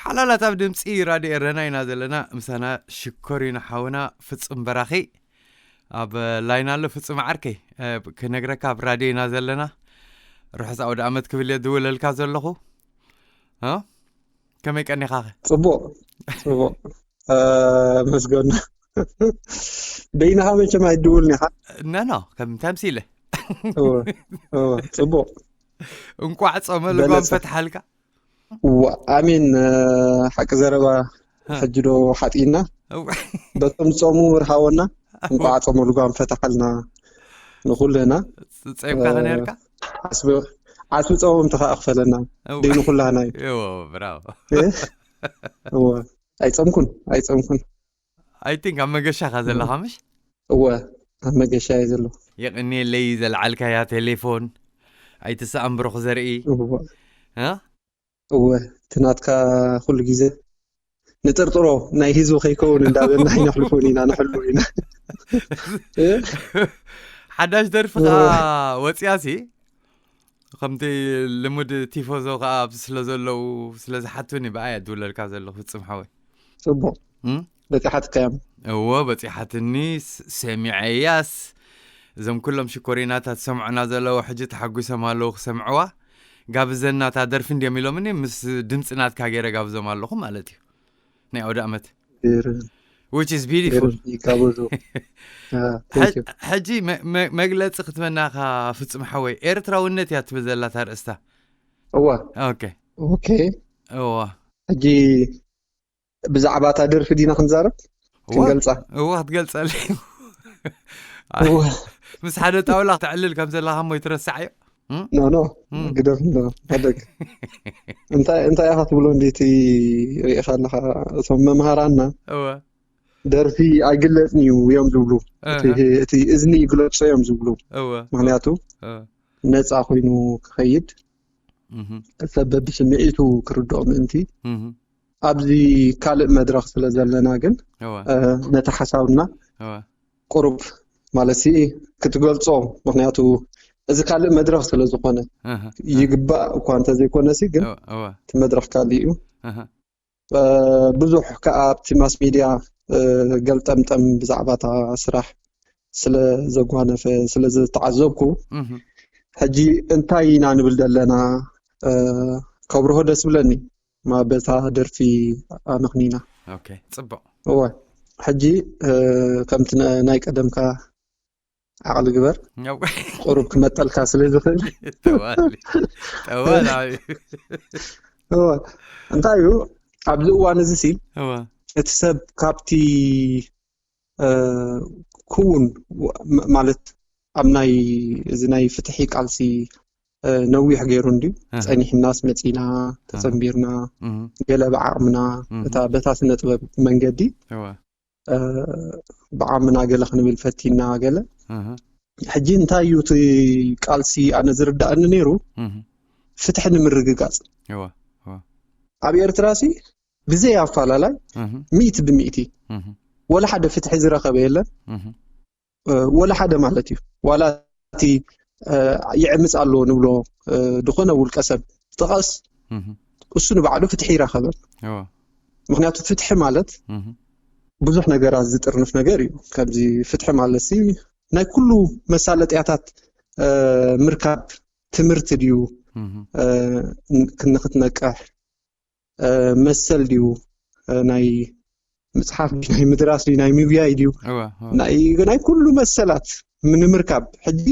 ሓላላት ኣብ ድምፂ ራድዮ ኤረና ኢና ዘለና። ምሳና ሽኮሪና ሓውና ፍጹም በራኺ ኣብ ላይን ኣሎ። ፍጹም ዓርከይ፣ እ፣ ክነግረካ ኣብ ራድዮ ኢና ዘለና። ርሑስ ኣውደ ኣመት ክብል እየ ዝውለልካ ዘለኹ። እ? ከመይ ቀኒኻኸ? ጽቡቕ፣ ጽቡቕ። እ፣ መስገን። በይንኻ መቸም ኣይድውልን ኢኻ። ኖ፣ ኖ፣ ከም ተምሲለ። እወ፣ እወ፣ ጽቡቕ። እንቋዕ ጾመ ልጓም በለጸ። ፈትሓልካ። እዋ፣ ኣሜን። እ፣ ሓቂ ዘረባ። ሀ። ሕጂ ዶ ሓጢና? እዋ። በቶም ጾሙ ርሃወና። እንቋዕ ጾመ ልጓም ፈታሓልና ንኹልና። ጸምካ እ፣ ከነርካ? ዓስቢ፣ ዓስቢ ጾምቲ ከኣ ክፈለና። እዋ። ደይ ንኹላና እዩ። እዎ፣ ብራቮ። እ? እዎ። ኣይጸምኩን፣ ኣይጸምኩን። I think ኣብ መገሻኻ ዘለኻ፣ ምሽ? እወ፣ ኣብ መገሻ እየ ዘለኹ። የቕንየለይ ዘልዓልካያ ቴሌፎን። ኣይትስኣን ብሩኽ ዘርኢ። እወ። እ? እወ፣ እቲ ናትካ ኩሉ ግዜ ንጥርጥሮ ናይ ህዝቢ ከይከውን እንዳበልና ኣይነሕልፎን ኢና፣ ነሕልፎ ኢና። እ? ሓዳሽ ደርፊ እወ። ከኣ ወፂኣሲ፣ ከምቲ ልሙድ ቲፎዞ ከኣ ኣብዚ ስለ ዘለዉ፣ ስለ ዝሓቱኒ ብኣያ ድውለልካ ዘለኹ ፍጹም ሓወይ። ጽቡቕ። እም? በጺሓትካዮም። እወ፣ በጺሓትኒ፣ ስ-፣ ሰሚዐያስ። እዞም ኩሎም ሽኮሪናታት ዝሰምዑና ዘለዉ ሕጂ ተሓጒሶም ኣለዉ ክሰምዕዋ። ጋብዘና እታ ደርፊ እንድዮም ኢሎምኒ፣ ምስ ድምጺ ናትካ ገይረ ጋብዞም ኣለኹ ማለት እዩ። ናይ ኣውደ ኣመት። ገይረ። Which is beautiful። ገይረ ይጋበዙ። አ፣ thank you። ሕጂ መ-፣ መ-፣ መግለጺ ክትበናኻ ፍጹም ሓወይ፣ ኤርትራውነት እያ ትብል ዘላ እታ ኣርእስታ። እወ። ኦኬ። ኦኬ። እወ። ሕጂ ብዛዕባ እታ ደርፊ ዲና ክንዛረብ? እወ። ክንገልጻ? እወ፣ ክትገልጸለይ። እወ። ምስ ሓደ ጣውላ ክትዕልል ከም ዘለኻ እሞ ይትረሳዕ እዩ። እም? ኖ፣ ኖ። እም። ግደፍ እንዶ፣ ሓደግ። እንታይ፣ እንታይ ኢኻ ትብሎ እንዴ እቲ ርኢኻ ኣለኻ? እቶም መምሃራንና እወ። ደርፊ ኣይግለጽን እዩ እዮም ዝብሉ። እቲ፣ እህ። እቲ እዝኒ ይግለጾ እዮም ዝብሉ። እወ። ምኽንያቱ እወ። ነጻ ኮይኑ ክኸይድ፣ እህ። ሰብ በብስምዒቱ ክርድኦ ምእንቲ። እህ። ኣብዚ ካልእ መድረኽ ስለ ዘለና ግን፣ እወ። እ፣ ነቲ ሓሳብና እወ። ቁሩብ ማለትሲ ክትገልጾ፣ ምኽንያቱ እዚ ካልእ መድረኽ ስለ ዝኾነ፣ እህ። ይግባእ እኳ እንተዘይኮነሲ ግን እወ፣ እወ። እቲ መድረኽ ካልእ እዩ። እህ። እ፣ ብዙሕ ከኣ ኣብቲ ማስ ሚድያ፣ እ፣ ገልጠምጠም ብዛዕባ እታ ስራሕ ስለ ዘጓነፈ፣ ስለ ዝተዓዘብኩ፣ እህ። ሕጂ እንታይ ኢና ንብል ዘለና፣ እ፣ ከብርሆ ደስ ብለኒ፣ ማ በታ ደርፊ ኣመኽኒና። ኦኬ፣ ጽቡቕ። እወ፣ ሕጂ፣ እ፣ ከምቲ ነ-፣ ናይ ቀደምካ ዓቕሊ ግበር። ያው። ቁሩብ ክመጠልካ ስለ ዝኽእል። ጠዋሊ። ጠዋሊ። እወ፣ እንታይ እዩ፣ ኣብዚ እዋን እዚ ሲ፣ እወ። እቲ ሰብ ካብቲ፣ እ፣ ክውን፣ ም-፣ ማለት ኣብ ናይ፣ እዚ ናይ ፍትሒ ቃልሲ፣ እ፣ ነዊሕ ገይሩ እንድዩ። እህ። ጸኒሕናስ መጺና፣ እህ። ተጸንቢርና፣ እህ። ገለ ብዓቕምና፣ እህ። እታ በታ ስነ ጥበብ መንገዲ፣ እወ። እ፣ ብዓቕምና ገለ ክንብል ፈቲና ገለ። እህ። ሕጂ እንታይ እዩ እቲ ቃልሲ ኣነ ዝርድኣኒ ነይሩ? እህ። ፍትሒ ንምርግጋጽ። እወ፣ እወ። ኣብ ኤርትራ ሲ ብዘይ ኣፋላላይ እህ። ሚእቲ ብሚእቲ እህ። ወላ ሓደ ፍትሒ ዝረኸበ የለን። እህ። እ፣ ወላ ሓደ ማለት እዩ። ዋላ እቲ፣ እ፣ ይዕምጽ ኣሎ ንብሎ፣ እ፣ ዝኾነ ውልቀ ሰብ ጥቀስ፣ እህ። እሱ ንባዕሉ ፍትሒ ይረኸበ። እወ። ምኽንያቱ ፍትሒ ማለት እህ። ብዙሕ ነገራት ዝጥርንፍ ነገር እዩ። ከምዚ ፍትሒ ማለት ሲ ናይ ኩሉ መሳለጥያታት፣ እ፣ ምርካብ ትምህርቲ ድዩ፣ እህ። እ፣ ን-፣ ንክትነቅሕ፣ እ፣ መሰል ድዩ፣ እ፣ ናይ ምጽሓፍ ድዩ፣ ናይ ምድራስ ድዩ፣ ናይ ምብያይ ድዩ፣ እወ፣ እወ። ናይ፣ ናይ ኩሉ መሰላት ንምርካብ። ሕጂ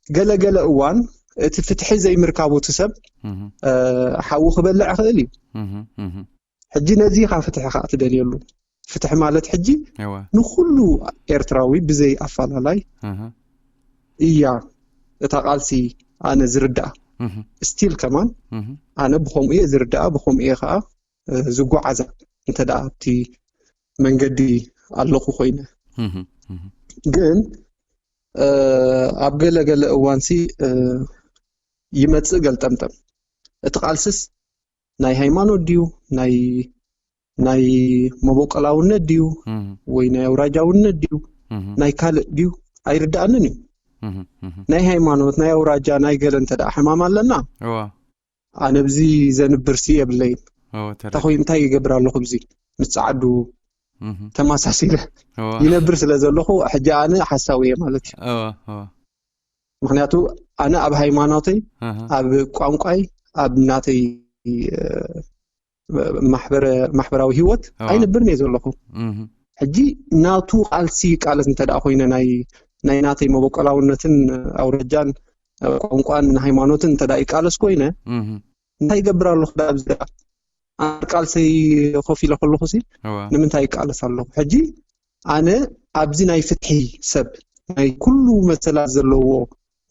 ገለ ገለ እዋን እቲ ፍትሒ ዘይምርካቡ እቲ ሰብ፣ እህ። እ፣ ሓዊ ክበልዕ ይኽእል እዩ። እህ፣ እህ። ሕጂ ነዚ ኢኻ ፍትሒ ከኣ ትደልየሉ። ፍትሒ ማለት ሕጂ እወ። ንኹሉ ኤርትራዊ ብዘይ ኣፋላላይ እህ። እያ እታ ቃልሲ ኣነ ዝርድኣ። እህ። ስቲል ከማን እህ። ኣነ ብኸምኡ እየ ዝርድኣ፣ ብኸምኡ እየ ከኣ፣ እ፣ ዝጓዓዛ፣ እንተ ደኣ ኣብቲ መንገዲ ኣለኹ ኮይነ። እህ፣ እህ። ግን፣ እ፣ ኣብ ገለ ገለ እዋንሲ፣ እ፣ ይመጽእ ገልጠምጠም። እቲ ቃልስስ ናይ ሃይማኖት ድዩ? ናይ፣ ናይ መበቆላውነት ድዩ? እህ። ወይ ናይ ኣውራጃውነት ድዩ? እህ። ናይ ካልእ ድዩ? ኣይርድኣንን እዩ። እህ፣ እህ። ናይ ሃይማኖት፣ ናይ ኣውራጃ፣ ናይ ገለ እንተ ደኣ ሕማም ኣለና፣ እዋ። ኣነ ብዚ ዘንብርሲ የብለይን። እንታይ ይገብር ኣለኹ ብዚ ምስ ፃዓዱ ተማሳሲለ ይነብር ስለ ዘለኹ ሕጂ ኣነ ሓሳዊ እየ ማለት እዩ። ምክንያቱ ኣነ ኣብ ሃይማኖተይ፣ ኣብ ቋንቋይ፣ ኣብ ናተይ ማሕበራዊ ህይወት ኣይነብርን እየ ዘለኹ። ሕጂ ናቱ ቃልሲ ይቃለስ እንተ ደኣ ኮይነ፣ ናይ ናተይ መበቆላውነትን ኣውራጃን ቋንቋን ሃይማኖትን እንተ ደኣ ይቃለስ ኮይነ፣ እንታይ ይገብር ኣለኹ? ኣብዚ ደኣ ኣብ ቃልሰይ ኮፍ ኢለ ከለኹ ሲ ንምንታይ ይቃለስ ኣለኹ? ሕጂ ኣነ ኣብዚ ናይ ፍትሒ ሰብ፣ ናይ ኩሉ መሰላት ዘለዎ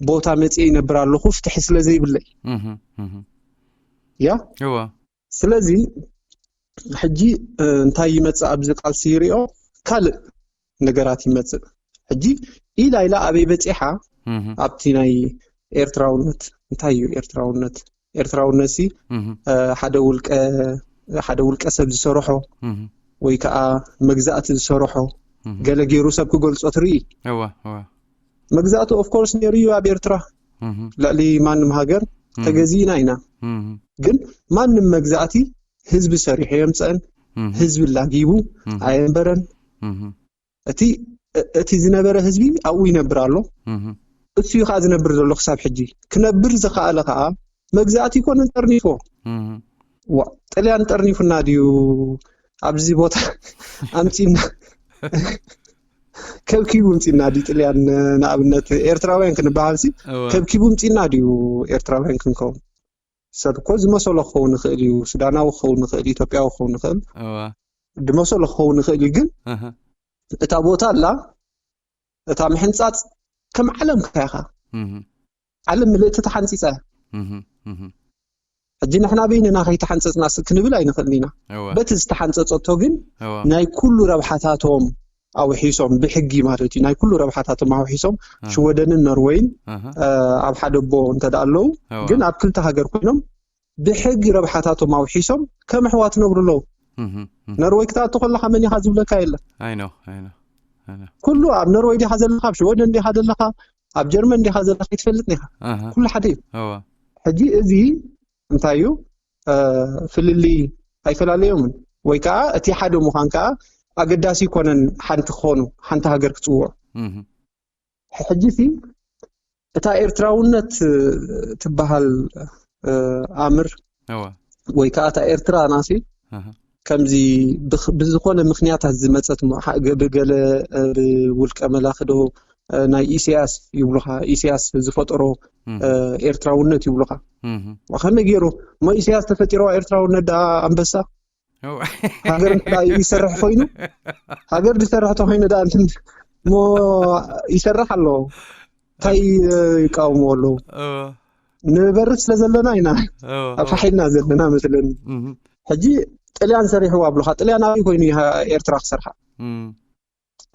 ቦታ መፅየ ይነብር ኣለኹ፣ ፍትሒ ስለ ዘይብለይ። ያ ስለዚ ሕጂ እንታይ ይመፅእ ኣብዚ ቃልሲ ይሪኦ ካልእ ነገራት ይመፅእ። ሕጂ ኢላ ኢላ ኣበይ በፂሓ? ኣብቲ ናይ ኤርትራውነት። እንታይ እዩ ኤርትራውነት? ኤርትራውነት ሲ ሓደ ውልቀ ሓደ ውልቀ ሰብ ዝሰርሖ ወይ ከዓ መግዛእቲ ዝሰርሖ ገለ ገይሩ ሰብ ክገልፆ ትርኢ። መግዛእቲ ኦፍኮርስ ነይሩ እዩ ኣብ ኤርትራ። ልዕሊ ማንም ሃገር ተገዚእና ኢና። ግን ማንም መግዛእቲ ህዝቢ ሰሪሑ የምፀአን፣ ህዝቢ ላጊቡ ኣየንበረን። እቲ እቲ ዝነበረ ህዝቢ ኣብኡ ይነብር ኣሎ። እሱ እዩ ከዓ ዝነብር ዘሎ ክሳብ ሕጂ። ክነብር ዝኸኣለ ከዓ መግዛእቲ ይኮነን ጠርኒፎ። ዋ ጥልያን ጠርኒፉና ድዩ ኣብዚ ቦታ ኣምፂና? ከብኪቡ ምፂና ድዩ ጥልያን? ንኣብነት ኤርትራውያን ክንበሃል ሲ ከብኪቡ ምፂና ድዩ ኤርትራውያን ክንከውን? ሰብ እኮ ዝመሰሎ ክኸውን ይኽእል እዩ። ሱዳናዊ ክኸውን ይኽእል፣ ኢትዮጵያዊ ክኸውን ይኽእል፣ ዝመሰሎ ክኸውን ይኽእል እዩ። ግን እታ ቦታ ኣላ፣ እታ ምሕንፃፅ ከም ዓለም ከያኻ ዓለም ምልእቲ ተሓንፂፃ እያ። ሕጂ ንሕና በይንና ከይተሓንፀፅና ክንብል ኣይንኽእልን ኢና። በቲ ዝተሓንፀፀቶ ግን ናይ ኩሉ ረብሓታቶም ኣውሒሶም ብሕጊ ማለት እዩ ናይ ኩሉ ረብሓታቶም ኣውሒሶም ሽወደንን ኖርወይን ኣብ ሓደ ቦ እንተ ኣለዉ ግን ኣብ ክልተ ሃገር ኮይኖም ብሕጊ ረብሓታቶም ኣውሒሶም ከም ኣሕዋት ነብሩ ኣለዉ። ኖርወይ ክትኣቱ ከለካ መን ኢኻ ዝብለካ የለ። ኩሉ ኣብ ኖርወይ ዲኻ ዘለካ ኣብ ሽወደን ዲኻ ዘለካ ኣብ ጀርመን ዲኻ ዘለካ ይትፈልጥ ዲኻ? ኩሉ ሓደ እዩ። ሕጂ እዚ እንታይ እዩ ፍልልይ ኣይፈላለዮምን ወይ ከዓ እቲ ሓደ ምዃን ከዓ ኣገዳሲ ይኮነን ሓንቲ ክኾኑ ሓንቲ ሃገር ክፅውዑ። ሕጂ ሲ እታ ኤርትራውነት ትበሃል ኣምር ወይ ከዓ እታ ኤርትራ ናሲ ከምዚ ብዝኾነ ምክንያታት ዝመፀት ብገለ ብውልቀ መላኺ ዶ ናይ ኢሳያስ ይብሉኻ ኢሳያስ ዝፈጠሮ ኤርትራውነት ይብሉኻ። ከመይ ገይሩ እሞ ኢሳያስ ተፈጢርዋ ኤርትራውነት ደኣ ኣንበሳ ሃገር ይሰርሕ ኮይኑ ሃገር ዝሰርሕ ተኮይኑ ደኣ እንትን እሞ ይሰርሕ ኣሎ እንታይ ይቃወሙ ኣለዉ? ንበርስ ስለ ዘለና ኢና ኣፋሒልና ዘለና መስለኒ። ሕጂ ጥልያን ሰሪሕዋ ኣብሉካ ጥልያን ኣበይ ኮይኑ ኤርትራ ክሰርሓ?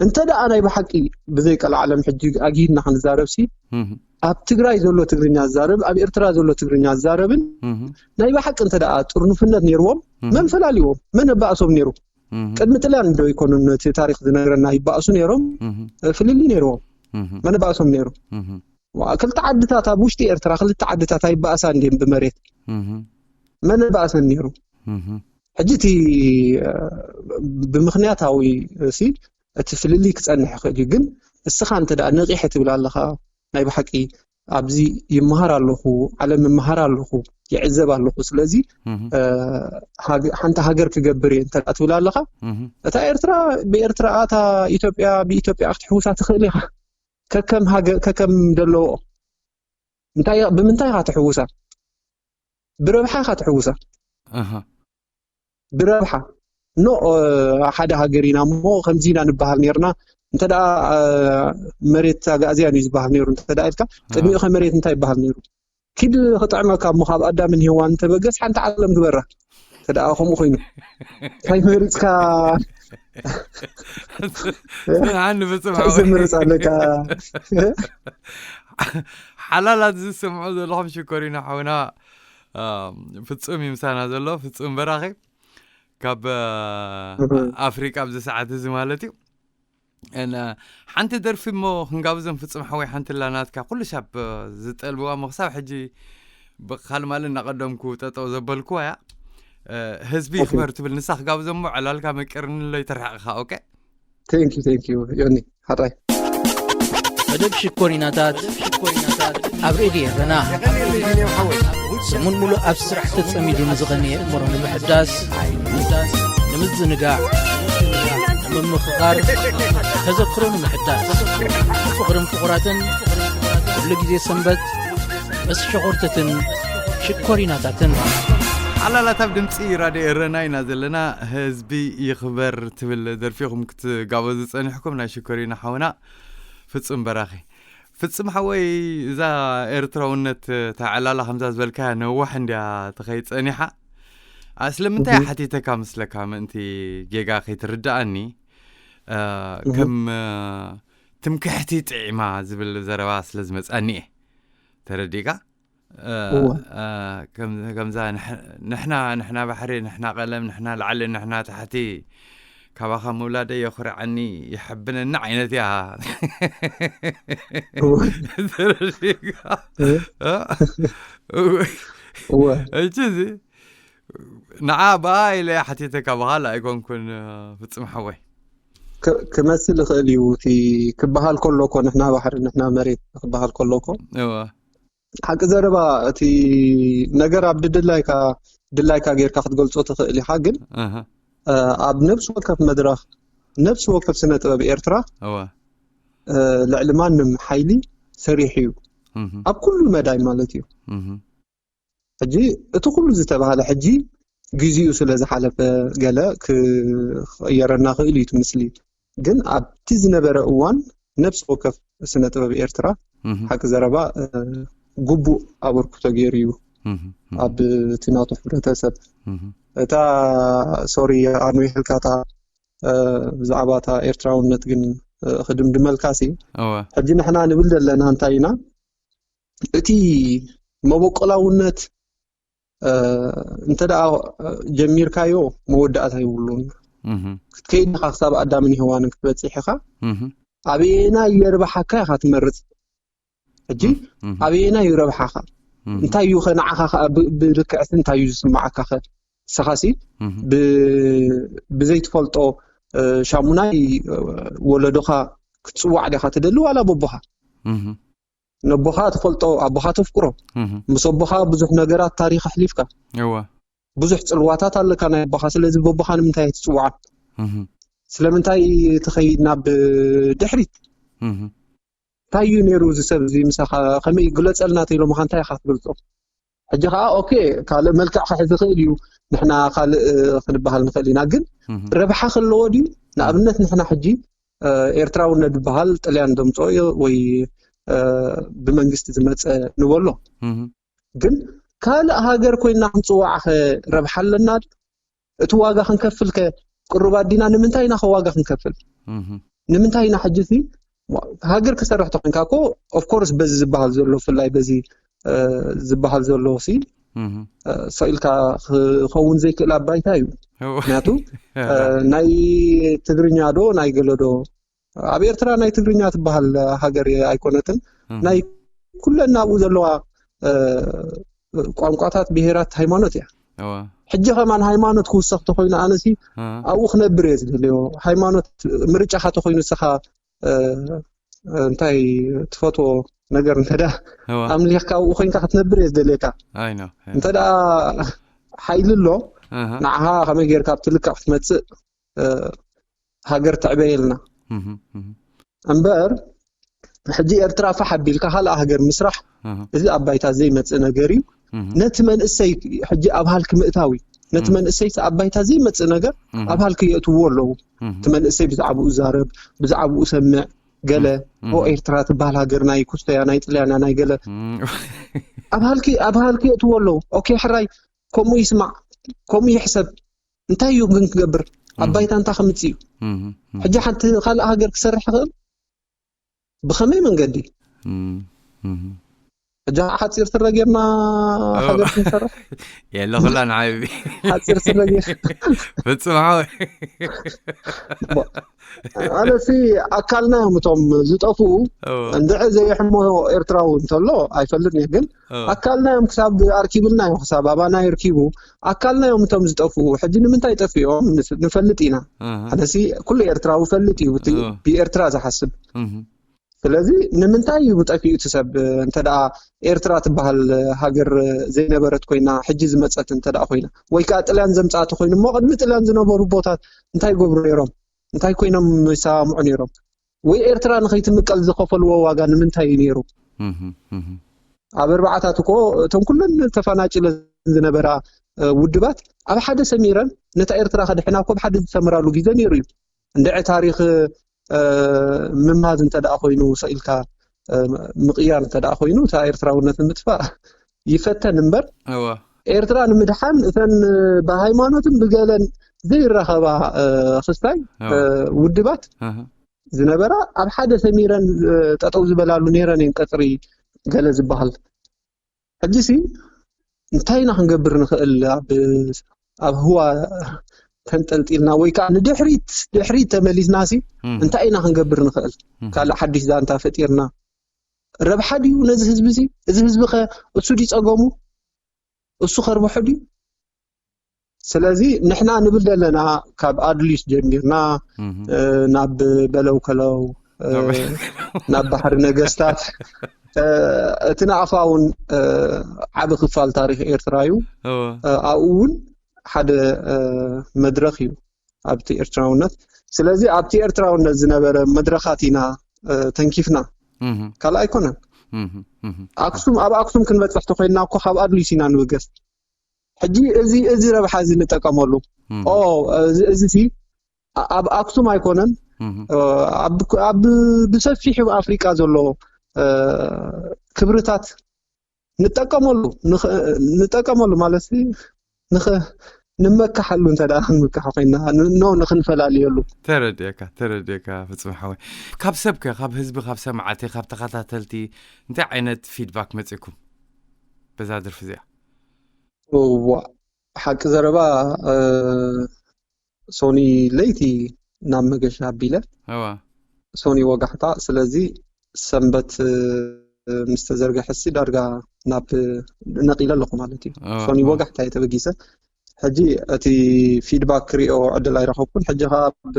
እንተ ደኣ ናይ ብሓቂ ብዘይ ቀልዓለም ሕጂ ኣግሂድና ክንዛረብ ሲ ኣብ ትግራይ ዘሎ ትግርኛ ዝዛረብ ኣብ ኤርትራ ዘሎ ትግርኛ ዝዛረብን ናይ ብሓቂ እንተ ደኣ ጥርኑፍነት ነይርዎም መን ፈላልዎም መን ኣባእሶም ነይሩ? ቅድሚ ጥልያን እንዶ ይኮኑ ነቲ ታሪክ ዝነግረና ይባእሱ ነይሮም ፍልልይ ነይርዎም መን ኣባእሶም ነይሩ? ክልተ ዓድታት ኣብ ውሽጢ ኤርትራ ክልተ ዓድታት ኣይባእሳ እንዲም ብመሬት መን ኣባእሰን ነይሩ? ሕጂ እቲ ብምክንያታዊ ሲ እቲ ፍልልይ ክፀንሕ ይኽእል እዩ ግን እስኻ እንተ ደኣ ነቂሐ ትብል ኣለኻ ናይ ብሓቂ ኣብዚ ይመሃር ኣለኹ ዓለም ይመሃር ኣለኹ ይዕዘብ ኣለኹ ስለዚ ሓንቲ ሃገር ክገብር እየ እንተ ትብል ኣለኻ እታ ኤርትራ ብኤርትራ እታ ኢትዮጵያ ብኢትዮጵያ ክትሕውሳ ትኽእል ኢኻ ከከም ሃገር ከከም ደለዎ እንታይ ብምንታይ ኢኻ ትሕውሳ ብረብሓ ኢኻ ትሕውሳ ብረብሓ ኖ ሓደ ሃገር ኢና እሞ ከምዚ ኢና ንበሃል ነርና እንተ ደኣ መሬት ኣጋእዝያን እዩ ዝበሃል ነይሩ እንተ ደኣ ኢልካ ቅድሚኡ ከ መሬት እንታይ ይበሃል ነይሩ ኪድ ክጥዕመካ እሞ ካብ ኣዳምን ሄዋን ተበገስ ሓንቲ ዓለም ግበራ እንተ ደኣ ከምኡ ኮይኑ እንታይ መሪፅካ ጽንዓኒ ፍጹም እንታይ ሓወይ ዘምርፅ ኣለካ ሓላላት ዝሰምዑ ዘለኹም ሽኮሪና ሓውና ኣም፣ ፍጹም እዩ ምሳና ዘሎ ፍጹም በራኺ ካብ እ፣ ኣፍሪቃ ኣብዚ ሰዓት እዚ ማለት እዩ እነ ሓንቲ ደርፊ እሞ ክንጋብዞም ፍጹም ሓወይ ሓንቲ ኣላ ናትካ ኩሉ ሻብ ዝጠልብዋ እሞ ክሳብ ሕጂ ብካልማል እናቀደምኩ ጠጠው ዘበልኩዋ እያ ህዝቢ ይኽበር ትብል ንሳ ክጋብዞ እሞ ዕላልካ መቂርንሎ ይተርሕቕኻ። ኦኬ። Thank you, thank you, ዮኒ ሓራይ። መደብ ሽኮሪናታት ኣብ ሬድዮ ኤረና ሰሙን ሙሉእ ኣብ ስራሕ ተጸሚዱ ንዝቐነየ እምሮ ንምሕዳስ፣ ንምዝንጋዕ፣ ንምምኽኻር፣ ተዘክሮ ንምሕዳስ፣ ፍቕርን ፍቑራትን ኩሉ ግዜ ሰንበት ምስ ሸኾርትትን ሽኮሪናታትን። ሓላላት ኣብ ድምፂ ራድዮ ኤረና ኢና ዘለና። ህዝቢ ይኽበር ትብል ደርፊኹም ክትጋበዙ ጸኒሕኩም ናይ ሽኮሪና ሓውና ፍጹም በራኺ። ፍጹም ሓወይ፣ እዛ ኤርትራውነት ተዓላላ ከምዛ ዝበልካያ ነዋሕ እንድያ ትኸይድ ጸኒሓ። ስለምንታይ ሓቲተካ ምስለካ ምእንቲ ጌጋ ከይትርድኣኒ፣ ከም ትምክሕቲ ጥዒማ ዝብል ዘረባ ስለ ዝመጻኒ እየ። ተረዲእካ? ከምዛ ንሕና ንሕና ባሕሪ፣ ንሕና ቀለም፣ ንሕና ላዕሊ፣ ንሕና ታሕቲ፣ ካባኻ ምውላደይ የኹርዓኒ፣ ይሕብነኒ ዓይነት እያ። ተረዲእካ? ሕጂ እዚ ንዓ ብኣ ኢለ ሓቲተካ ብኻልእ ኣይኮንኩን ፍጹም ሓወይ። ክመስል ይኽእል እዩ። እቲ ክበሃል ከሎ እኮ ንሕና ባሕሪ ንሕና መሬት ክበሃል ከሎ እኮ ሓቂ ዘረባ እቲ ነገር ኣብ ድድላይካ ድላይካ ጌርካ ክትገልጾ ትኽእል ኢኻ። ግን ኣብ ነብሲ ወከፍ መድረኽ ነብሲ ወከፍ ስነ ጥበብ ኤርትራ ልዕሊ ማንም ሓይሊ ሰሪሑ እዩ ኣብ ኩሉ መዳይ ማለት እዩ። ሕጂ እቲ ኩሉ ዝተባህለ ሕጂ ግዜኡ ስለ ዝሓለፈ ገለ ክቕየረና ክእል እዩ እቲ ምስሊ። ግን ኣብቲ ዝነበረ እዋን ነብሲ ወከፍ ስነ ጥበብ ኤርትራ ሓቂ ዘረባ ግቡእ ኣበርክቶ ገይሩ እዩ ኣብ እቲ ናቱ ሕብረተሰብ። እታ ሶሪ ኣንዊሕልካ እታ ብዛዕባ እታ ኤርትራውነት ግን ክድምድመልካ ሲ ሕጂ ንሕና ንብል ዘለና እንታይ ኢና? እቲ መበቆላውነት እንተ ደኣ ጀሚርካዮ መወዳእታ የብሉን። ክትከይድ ኢኻ ክሳብ ኣዳምን ሄዋንን ክትበጽሕ ኢኻ። ኣበየናይ የርብሓካ ኢኻ ትመርጽ። ሕጂ ኣበየናይ ይረብሓኻ? እንታይ እዩ ኸ ንዓኻ ኸኣ ብልክዕሲ እንታይ እዩ ዝስምዓካ ኸ? ንስኻሲ ብዘይትፈልጦ ሻሙናይ ወለዶኻ ክትጽዋዕ ዲኻ ትደሊ ዋላ በቦኻ? ነቦኻ ትፈልጦ፣ ኣቦኻ ተፍቅሮ፣ ምስ ኣቦኻ ብዙሕ ነገራት ታሪኽ ኣሕሊፍካ፣ ብዙሕ ጽልዋታት ኣለካ ናይ ኣቦኻ። ስለዚ በቦኻ ንምንታይ ኣይትጽውዓን? ስለምንታይ ትኸይድ ናብ ድሕሪት? እንታይ እዩ ነይሩ እዚ ሰብ እዚ ምሳኻ? ከመይ ግለጸልና ተኢሎምኻ እንታይ ኢኻ ትገልጾ? ሕጂ ኸዓ ኦኬ ካልእ መልክዕ ክሕዝ ይኽእል እዩ፣ ንሕና ካልእ ክንበሃል ንኽእል ኢና። ግን ረብሓ ከለዎ ድዩ? ንኣብነት ንሕና ሕጂ ኤርትራውነት ዝበሃል ጥልያን ዘምፅኦ ወይ ብመንግስቲ ዝመፀ ንበሎ። ግን ካልእ ሃገር ኮይንና ክንፅዋዕ ከ ረብሓ ኣለና? እቲ ዋጋ ክንከፍል ከ ቅሩባት ዲና? ንምንታይ ኢና ከ ዋጋ ክንከፍል? ንምንታይ ኢና ሕጂ ሲ ሃገር ክሰርሕ ተኮንካ እኮ ኦፍኮርስ በዚ ዝበሃል ዘሎ ብፍላይ በዚ ዝበሃል ዘሎ ሲ ሰኢልካ ክኸውን ዘይክእል ኣባይታ እዩ። ምክንያቱ ናይ ትግርኛ ዶ ናይ ገለ ዶ ኣብ ኤርትራ ናይ ትግርኛ ትበሃል ሃገር ኣይኮነትን። ናይ ኩለን ኣብኡ ዘለዋ ቋንቋታት ብሄራት ሃይማኖት እያ። ሕጂ ከማን ሃይማኖት ክውሰኽ ተኮይኑ ኣነሲ ኣብኡ ክነብር እየ ዝደልዮ። ሃይማኖት ምርጫኻ ተኮይኑ ንስኻ እንታይ ትፈትዎ ነገር እንተ ኣምሊኽካ ኣብኡ ኮይንካ ክትነብር እየ ዝደልየካ። እንተ ሓይሊ ኣሎ ንዓኻ ከመይ ጌርካ ኣብቲ ልክዕ ክትመፅእ ሃገር ትዕበየልና እምበር ሕጂ ኤርትራ ፋሕ ኣቢልካ ካልኣ ሃገር ምስራሕ እዚ ኣብ ባይታ ዘይመፅእ ነገር እዩ። ነቲ መንእሰይ ሕጂ ኣብ ሃልኪ ምእታው እዩ። ነቲ መንእሰይ ኣብ ባይታ ዘይመፅእ ነገር ኣብ ሃልኪ የእትዎ ኣለዉ። እቲ መንእሰይ ብዛዕባኡ ይዛረብ፣ ብዛዕባኡ ሰምዕ ገለ ኦ ኤርትራ ትበሃል ሃገር ናይ ኩስተያ ናይ ጥልያና ናይ ገለ ኣብ ሃልኪ ኣብ ሃልኪ የእትዎ ኣለዉ። ኦኬ ሕራይ ከምኡ ይስማዕ ከምኡ ይሕሰብ። እንታይ እዩ ግን ክገብር ኣብ ባይታ እንታይ ከምፅእ እዩ? ሕጂ ሓንቲ ካልእ ሃገር ክሰርሕ ይኽእል ብኸመይ መንገዲ? ሕጂ ሓፂር ስረ ጌርና ኦ። ሃገር ክንሰርሕ የለ ኩላ ንዓይቢ ሓፂር ስረ ጌር ፍጹም ሓወይ ኣነሲ ኣካልና እዮም እቶም ዝጠፍኡ። ኦ፣ እንድዒ ዘየሕሞ ኤርትራዊ እንተሎ ኣይፈልጥን እየ፣ ግን ኦ፣ ኣካልና እዮም ክሳብ ኣርኪብልና እዮም፣ ክሳብ ኣባና ይርኪቡ ኣካልና እዮም እቶም ዝጠፍኡ። ሕጂ ንምንታይ ጠፊኦም ንስ- ንፈልጥ ኢና። ኣሃ፣ ኣነሲ ኩሉ ኤርትራዊ ፈልጥ እዩ፣ እቲ ኦ። ብኤርትራ ዝሓስብ። እህ፣ ስለዚ ንምንታይ እዩ ጠፊኡ እቲ ሰብ? እንተ ደኣ ኤርትራ ትበሃል ሃገር ዘይነበረት ኮይና፣ ሕጂ ዝመጸት እንተ ደኣ ኮይና፣ ወይ ከኣ ጥልያን ዘምጻእቲ ኮይኑ እሞ፣ ቅድሚ ጥልያን ዝነበሩ ቦታት እንታይ ይገብሩ ነይሮም? እንታይ ኮይኖም ይሰማምዑ ነይሮም? ወይ ኤርትራ ንኸይትምቀል ዝኸፈልዎ ዋጋ ንምንታይ እዩ ነይሩ? እህ፣ እህ፣ ኣብ ኣርባዓታት እኮ እቶም ኩለን ተፈናጭለ ዝነበራ እ፣ ውድባት ኣብ ሓደ ሰሚረን ነታ ኤርትራ ከድሕና እኮ ኣብ ሓደ ዝሰምራሉ ግዜ ነይሩ እዩ። እንድዒ ታሪኽ እ፣ ምምሃዝ እንተ ደኣ ኮይኑ፣ ሰኢልካ እ፣ ምቕያር እንተ ደኣ ኮይኑ፣ እታ ኤርትራውነት ንምጥፋእ ይፈተን እምበር፣ እወ፣ ኤርትራ ንምድሓን እተን እ፣ ብሃይማኖትን ብገለን ዘይራኸባ እ፣ ክስታይ እወ፣ እ፣ ውድባት ኣሃ፣ ዝነበራ ኣብ ሓደ ሰሚረን እ፣ ጠጠው ዝበላሉ ነይረን እየን፣ ቀጽሪ ገለ ዝበሃል። ሕጂሲ እንታይ ኢና ክንገብር ንኽእል? ኣብ ኣብ ህዋ ተንጠልጢልና ወይ ከዓ ንድሕሪት ድሕሪት ተመሊስናሲ እህ፣ እንታይ ኢና ክንገብር ንኽእል? እህ፣ ካልእ ሓድሽ ዛንታ ፈጢርና ረብሓ ድዩ ነዚ ህዝቢ እዚ? እዚ ህዝቢ ኸ እሱ ድዩ ጸገሙ? እሱ ከርብሖ ድዩ? ስለዚ ንሕና ንብል ዘለና ካብ ኣድሊስ ጀሚርና እህ፣ እ፣ ናብ በለው ከለው እ፣ ናብ ናብ ባሕሪ ነገስታት እ፣ እቲ ናቕፋ እውን እ፣ ዓቢ ክፋል ታሪኽ ኤርትራ እዩ። እወ፣ እ፣ ኣብኡ እውን ሓደ እ፣ መድረኽ እዩ ኣብቲ ኤርትራውነት። ስለዚ ኣብቲ ኤርትራውነት ዝነበረ መድረኻት ኢና እ፣ ተንኪፍና። እህ፣ ካልእ ኣይኮነን። እህ፣ እህ፣ ኣክሱም ኣብ ኣክሱም ክንበፅሕ ተኮይንና እኮ ካብ ኣድሊስ ኢና ንብገስ። ሕጂ እዚ እዚ ረብሓ እዚ ንጠቀመሉ። እህ፣ ኦ እዚ እዚ ሲ ኣ- ኣብ ኣክሱም ኣይኮነን እህ፣ እ፣ ኣብ ኣብ ብሰፊሑ ኣፍሪቃ ዘሎ እ፣ ክብርታት ንጠቀመሉ ንኽ- ንጠቀመሉ ማለት ሲ ንኽ ንመካሓሉ እንተ ደኣ ክንምካሕ ኮይና ን- ኖ ንክንፈላልየሉ ተረድኤካ ተረድኤካ ፍጹም ሓወይ። ካብ ሰብከ ካብ ህዝቢ ካብ ሰማዕቲ ካብ ተኸታተልቲ እንታይ ዓይነት ፊድባክ መጺእኩም በዛ ደርፊ እዚኣ? እዋ ሓቂ ዘረባ እ፣ ሶኒ ለይቲ ናብ መገሻ ኣቢለ እዋ ሶኒ ወጋሕታ። ስለዚ ሰንበት እ፣ ምስ ተዘርግሐ ሲ ዳርጋ ናብ ነቂለ ኣለኹ ማለት እዩ። እዋ ሶኒ እዋ ወጋሕታ እየ ተበጊሰ። ሕጂ እቲ ፊድባክ ክሪኦ ዕድል ኣይረኸብኩን። ሕጂ ከዓ ኣብ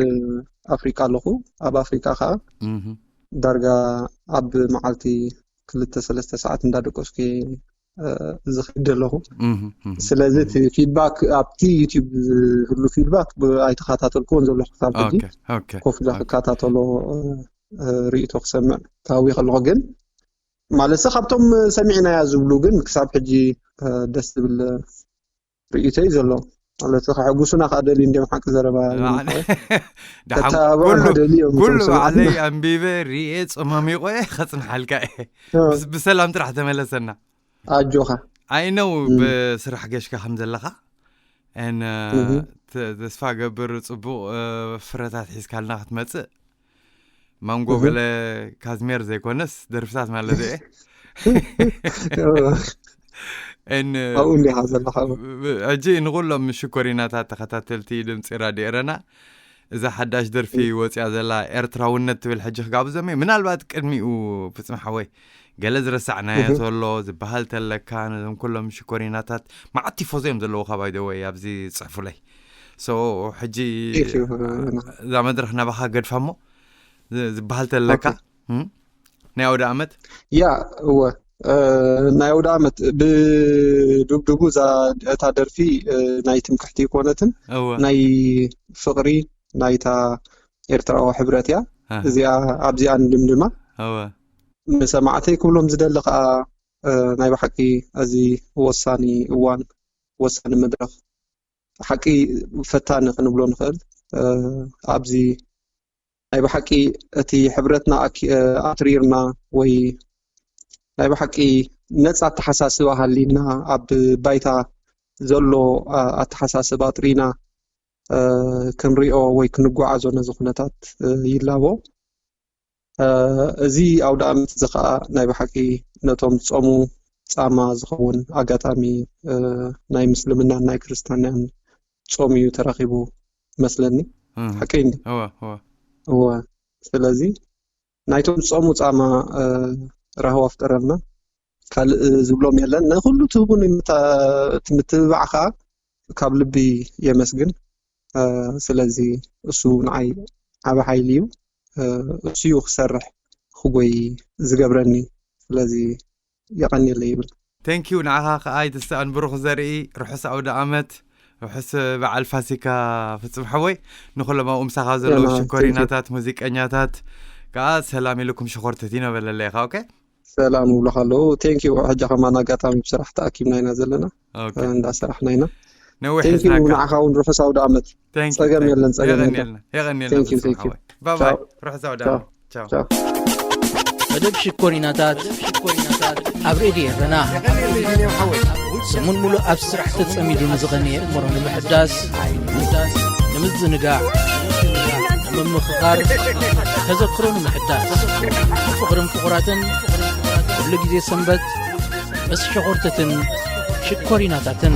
ኣፍሪቃ ኣለኹ። ኣብ ኣፍሪቃ ከዓ እህ፣ ዳርጋ ኣብ መዓልቲ ክልተ ሰለስተ ሰዓት እንዳደቀስኩ እየ እ፣ ዝኸይድ ዘለኹ። እህ፣ እህ፣ ስለዚ እህ። እቲ ፊድባክ ኣብቲ ዩቲዩብ ዝህሉ ፊድባክ ብ- ኣይተኸታተልኩዎን ዘለኹ ክሳብ ሕጂ ኦኬ ኦኬ ኮፍ ኢለ ኦኬ ክከታተሎ እ፣ እ፣ ርእይቶ ክሰምዕ ተሃዊ ከለኹ ግን ማለት ሲ ካብቶም ሰሚዕናያ ዝብሉ ግን ክሳብ ሕጂ እ፣ ደስ ዝብል ርእይቶ እዩ ዘሎ። ማለት ከሐጉሱና ከዓ ደልዩ እንዲም ሓቂ ዘረባ ባዕለ- ደሓን ተተባብዑና ኩሉ ደልዮም ኩሉ እቶም ባዕለይ ሰማዕትና። ኣንቢበ ሪኤ ጸማሚቆ ከጽንሓልካ እየ። እ፣ ብስ- ብሰላም ጥራሕ ተመለሰና። ኣጆኻ ኣይነው እም፣ ብስራሕ ገሽካ ከም ዘለኻ ን እህ፣ ተ- ተስፋ ገብር ጽቡቕ እ፣ ፍረታት ሒዝካልና ክትመጽእ። ማንጎ እህ። ገለ ካዝሜር ዘይኮነስ ደርፍታት ማለት እየ። ን ኣብኡ እንዲኻ ዘለኻ። ብ- ሕጂ ንኩሎም ሽኮሪናታት ተኸታተልቲ ድምፂ ራድዮ ኤረና፣ እዛ ሓዳሽ ደርፊ ወፂኣ ዘላ ኤርትራውነት ትብል ሕጂ ክጋብዞም እየ። ምናልባት ቅድሚኡ ፍፅም ሓወይ ገለ ዝረሳዕናዮ እህ። ተሎ ዝበሃል ተለካ ነዞም ኩሎም ሽኮሪናታት መዓት ቲፎዞ እዮም ዘለዉ ካባይ ደወይ ኣብዚ ፅሕፉለይ። ሶ ሕጂ ቴንክ ዩ። እዛ መድረክ ናባኻ ገድፋ እሞ ዝ- ዝበሃል ተለካ ኦኬ። እም? ናይ ኣውደ ኣመት ያ እወ እ፣ ናይ ኣውደ ኣመት ብዱብዱቡ እዛ እታ ደርፊ እ፣ ናይ ትምክሕቲ ይኮነትን እወ ናይ ፍቅሪ ናይታ ኤርትራዊ ሕብረት እያ። ኣህ፣ እዚኣ ኣብዚኣ ንድምድማ እወ ንሰማዕተይ ክብሎም ዝደሊ ከዓ እ፣ ናይ ብሓቂ እዚ ወሳኒ እዋን ወሳኒ መድረክ ሓቂ ፈታኒ ክንብሎ ንኽእል እ፣ ኣብዚ ናይ ብሓቂ እቲ ሕብረትና ኣኪ- ኣትሪርና ወይ ናይ ብሓቂ ነፃ ኣተሓሳስባ ሃሊና ኣብ ባይታ ዘሎ ኣ- ኣተሓሳስባ ኣጥሪና እ፣ ክንሪኦ ወይ ክንጓዓዞ ነዚ ኩነታት እ፣ ይላቦ። እዚ ኣውደ ኣመት እዚ ከዓ ናይ ብሓቂ ነቶም ዝፀሙ ፃማ ዝኸውን ኣጋጣሚ ናይ ምስልምናን ናይ ክርስትናን ፆም እዩ ተረኺቡ መስለኒ። ሓቀይ እንዲ? እወ። ስለዚ ናይቶም ዝፀሙ ፃማ ራህዋ ፍጠረልና። ካልእ ዝብሎም የለን። ንኩሉ ትህቡኒ ምትብባዕ ከዓ ካብ ልቢ የመስግን። ስለዚ እሱ ንዓይ ዓቢ ሓይሊ እዩ። እሱ እዩ ክሰርሕ ክጎይ ዝገብረኒ። ስለዚ የቐንየለይ ይብል። Thank you። ንዓኻ ከዓ ኣይትስኣን። ብሩኽ ዘርኢ፣ ርሑስ ኣውደ ኣመት፣ ርሑስ በዓል ፋሲካ ፍጹም ሓወይ። ንኹሎም ኣብኡ ምሳኻ ዘለዉ ሽኮሪናታት ሙዚቀኛታት ከዓ ሰላም ኢልኩም ሽኾርትት ይነበለለይ ኢኻ። ኦኬ፣ ሰላም ይብሉኻ ኣለዉ። Thank you። ሕጂ ከማን ኣጋጣሚ ብስራሕ ተኣኪብና ኢና ዘለና፣ እንዳሰራሕና ኢና። ነዊሕ ንዓኻ እውን ርሑስ ኣውደ ኣመት። ጸገም የለን፣ ጸገም የለን። የቐንየልና። ባባይ፣ ርሑስ ኣውደ ኣመት። ቻው። መደብ ሽኮሪናታት ኣብ ሬድዮ ኤረና። ሰሙን ሙሉእ ኣብ ስራሕ ተጸሚዱ ንዝቐነየ እምሮ ንምሕዳስ፣ ንምዝንጋዕ፣ ንምምኽኻር፣ ተዘክሮ ንምሕዳስ፣ ፍቕርን ፍቑራትን ኩሉ ግዜ ሰንበት ምስ ሸኾርተትን ሽኮሪናታትን።